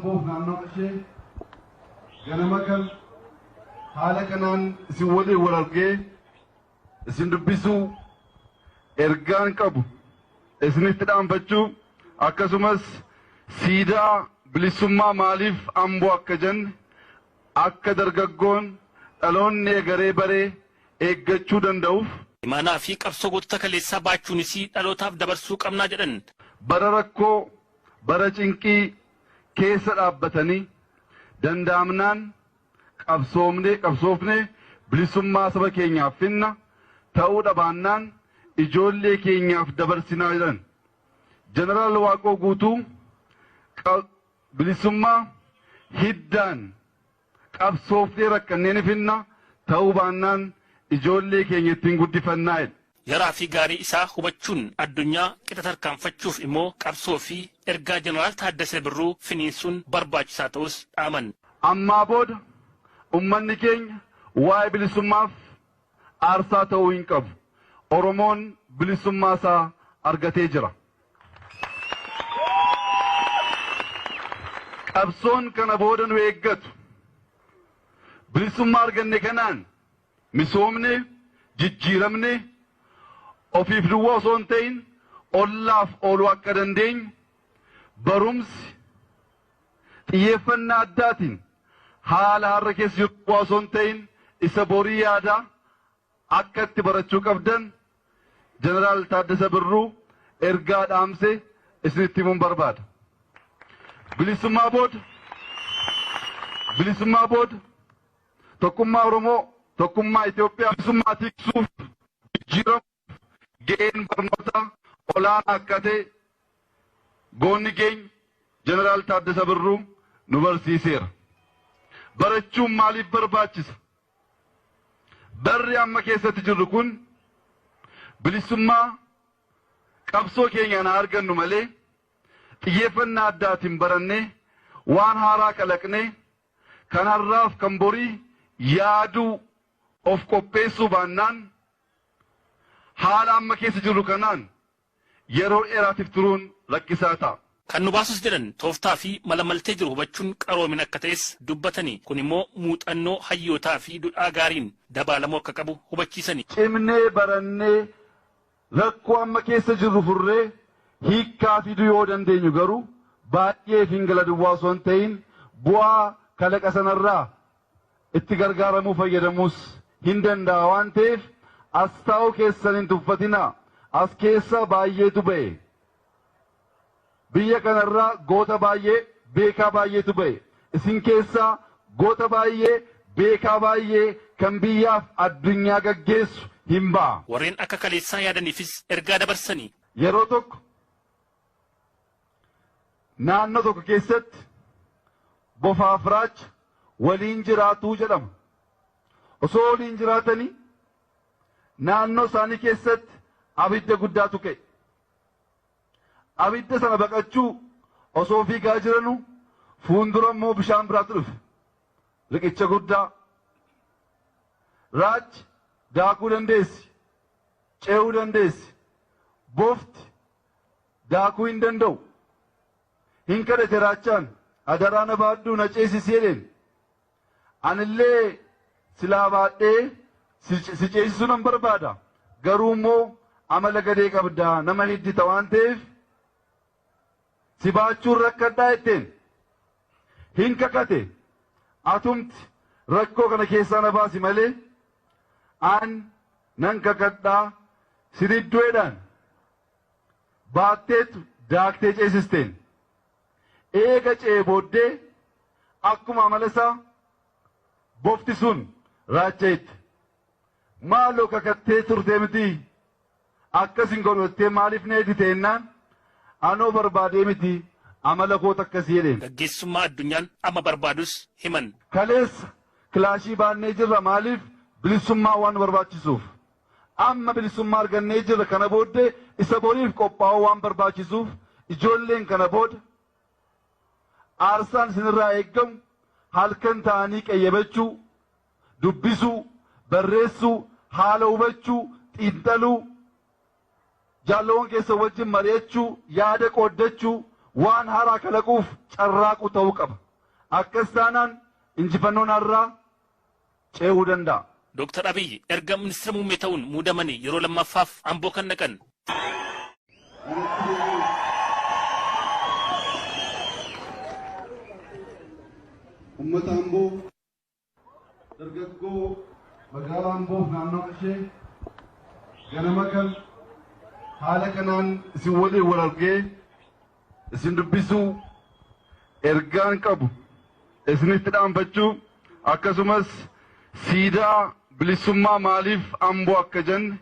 Amboof naannoo ishee ganama kan haala kanaan isin waliin wal argee isin dubbisuu ergaan qabu isinitti dhaanfachuu akkasumas siidaa bilisummaa maaliif Amboo akka jenne akka dargaggoon dhaloonni egeree baree eeggachuu danda'uuf. Imaanaa fi qabsoo gootota kaleessaa baachuunis dhalootaaf dabarsuu qabnaa jedhan. Bara rakkoo bara cinqii keessa dhaabbatanii danda'amnaan qabsoofnee bilisummaa saba keenyaaf finna ta'uu dhabaannaan ijoollee keenyaaf dabarsinaa jedhan. Jeneraal Waaqoo Guutuu bilisummaa hiddaan qabsoofnee rakkannee finna ta'uu baannaan ijoollee keenya ittiin guddifannaa jedha. Yaraa fi gaarii isaa hubachuun addunyaa qixa tarkaanfachuuf immoo qabsoo fi ergaa Jeneraal Taaddasee Birruu finiinsuun barbaachisaa ta'us dhaaman. Ammaa booda ummanni keenya waa'ee bilisummaaf aarsaa ta'uu hin qabu. Oromoon bilisummaa isaa argatee jira. Qabsoon kana booda nu eeggatu. Bilisummaa arganne kanaan misoomne, jijjiiramne, ofiif duwwaa osoo hin ta'in ollaaf ooluu akka dandeenyu barumsi xiyyeeffannaa addaatiin haala har'a keessa jiru duwwaa osoo hin ta'in isa borii yaadaa akka itti barachuu qabdan Jeneraal Taaddasee Birruu ergaa dhaamse isinitti himuun barbaada. Bilisummaa booda tokkummaa Oromoo, tokkummaa Itoophiyaa bilisummaa tiksuuf jijjiiramuuf ga'een barnoota olaanaa akka ta'e goonni keenya Jeneraal Taaddasee Birruu nu barsiiseera. Barachuun maaliif barbaachisa? Barri amma keessatti jirru kun bilisummaa qabsoo keenyaan argannu malee xiyyeeffannaa addaatiin barannee waan haaraa kalaqnee kan har'aaf kan borii yaaduu of qopheessuu baannaan haala amma keessa jirru kanaan yeroo dheeraatiif turuun rakkisaa ta'a. Kan nu baasus jedhan tooftaa fi malamaltee jiru hubachuun qaroomin akka ta'es dubbatanii kun immoo muuxannoo hayyootaa fi duudhaa gaariin dabaalamuu akka qabu hubachiisani. Cimnee barannee rakkoo amma keessa jirru furree hiikkaa fiduu yoo dandeenyu garuu baay'ee fingala duwwaa osoo hin ta'in bu'aa kalaqa sanarraa itti gargaaramuu fayyadamuus hin danda'a waan ta'eef as taa'uu keessan hin tuffatinaa. As keessa baay'eetu ba'e. Biyya kanarraa goota baay'ee beekaa baay'eetu ba'e. Isin keessaa goota baay'ee beekaa baay'ee kan biyyaaf addunyaa gaggeessu hin ba'a. Warreen akka kaleessaa yaadaniifis ergaa dabarsanii. Yeroo tokko naannoo tokko keessatti bofaaf raacha waliin jiraatuu jedhama. Osoo waliin jiraatanii naannoo isaanii keessatti abidda guddaatu ka'e. Abidda sana baqachuu osoo fiigaa jiranu fuuldura immoo bishaan biraatu dhufe. Riqicha guddaa. Raachi daakuu dandeessi, ce'uu dandeessi, bofti daakuu hin danda'u. Hin kadhate raachaan adaraa na baadhuu na ceesisi jedheen. Anillee silaa baadhee si ceesisuu nan barbaada. Garuu immoo amala gadee qabdaa nama hiddita waan ta'eef si baachuun rakkadhaa jetteen. Hin kakate atumti rakkoo kana keessaa na baasi malee an nan kakadhaa si didduudhaan baatteetu daaktee ceesisteen. Eega ce'ee booddee akkuma amala isaa bofti sun raacha itti. Maaloo kakattee turte miti akkas hin godhattee maaliif na edite jennaan anoo barbaadee miti amala koota akkasii jedheen. Gaggeessummaa addunyaan amma barbaadus himan. Kaleessa kilaashii baannee jirra maaliif bilisummaa waan barbaachisuuf. Amma bilisummaa argannee jirra kana booddee isa boriif qophaa'uu waan barbaachisuuf ijoolleen kana booda aarsaan isinirraa eeggamu halkan ta'anii qayyabachuu, dubbisuu, barreessuu, haala hubachuu, xiinxaluu, jaalawwan keessa wajjin mari'achuu, yaada qooddachuu, waan haaraa kalaquuf carraaqu ta'uu qaba. Akkas taanaan injifannoon har'aa ce'uu danda'a. Dooktar Abiyyi erga ministeera muummee ta'uun muudamanii yeroo lammaffaaf Amboo kan dhaqan. Uummata Amboo, dargaggoo magaalaa Amboof naannoo ishee ganama kan haala kanaan isin waliin wal argee isin dubbisuu, ergaan qabu isinitti dhaanfachuu, akkasumas siidaa bilisummaa maaliif Amboo akka jenne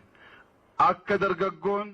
akka dargaggoon